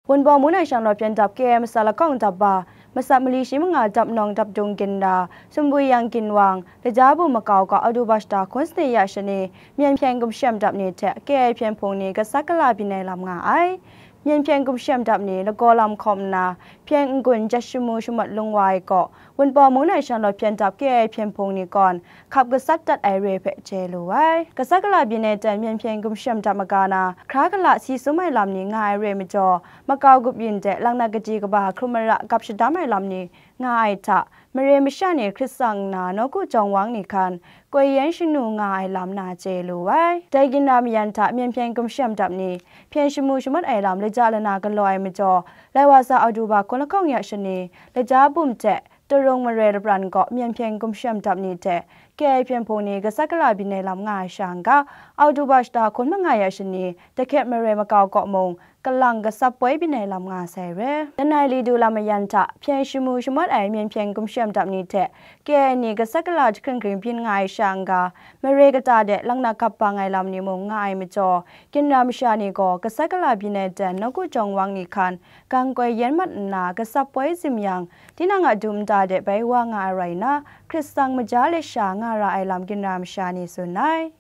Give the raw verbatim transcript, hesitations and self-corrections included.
Wunpawng mung nai shanglawt hpyen dap ke ai masat lahkawng dap ba, masat mali shi manga dap nawng dap dung ginra, Sunbwi Yang Ginwang, Laja Bum makau gaw Oktoba shata hkun sanit ya shani, Myen hpyen gumshem dap ni hte ke ai hpyen hpung ni gasat gala byin ai lam nga ai. Myen hpyen gumshem dap ni lagaw lam hkawm nna, hpyen n-gun jet shamu shamawt lung wa ai gaw, Wunpawng mung nai shanglawt hpyen dap ke ai hpyen hpung ni kawn, hkap gasat dat ai re hpe chye lu ai. Gasat gala byin ai ten myen hpyen gumshem dap maga na, hkra gala si sum ai lam ni nga ai re majaw, makau gup yin de langnat kaji kaba hkrum mara gap shadam ai lam ni nga ai hta, mare masha ni hkrit tsang nna nawku jawng wang ni hkan, koi yan shanu nga ai lam na chye lu ai. Dai ginra mayan hta myen hpyen gumshem dap ni, hpyen shamu shamawt ai lam laja lana galaw ai majaw, lai wa sa Oktoba hkun lahkawng ya shani, Laja Bum hte, Tarung mare lapran gaw myen hpyen gumshem dap ni hte ke ai hpyen hpung ni gasat gala byin ai lam nga ai sha n-ga, Oktoba shata hkun manga ya shani, Dahkyet mare makau kaw mung, kalang gasat poi byin ai lam nga sai re. Lanai li du lam mayan hta hpyen shamu shamawt ai myen hpyen gumshem dap ni hte ke ai ni gasat gala jahkring hkring byin nga ai sha n-ga, mare kata de langnat hkap bang ai lam ni mung nga ai majaw, ginra masha ni gaw gasat gala byin ai ten nawku jawng wang ni hkan, gang koi yan mat nna gasat poi zim yang, tinang a du nta de bai wa nga ai rai nna, hkrit tsang maja let sha nga ra ai lam ginra masha ni tsun ai.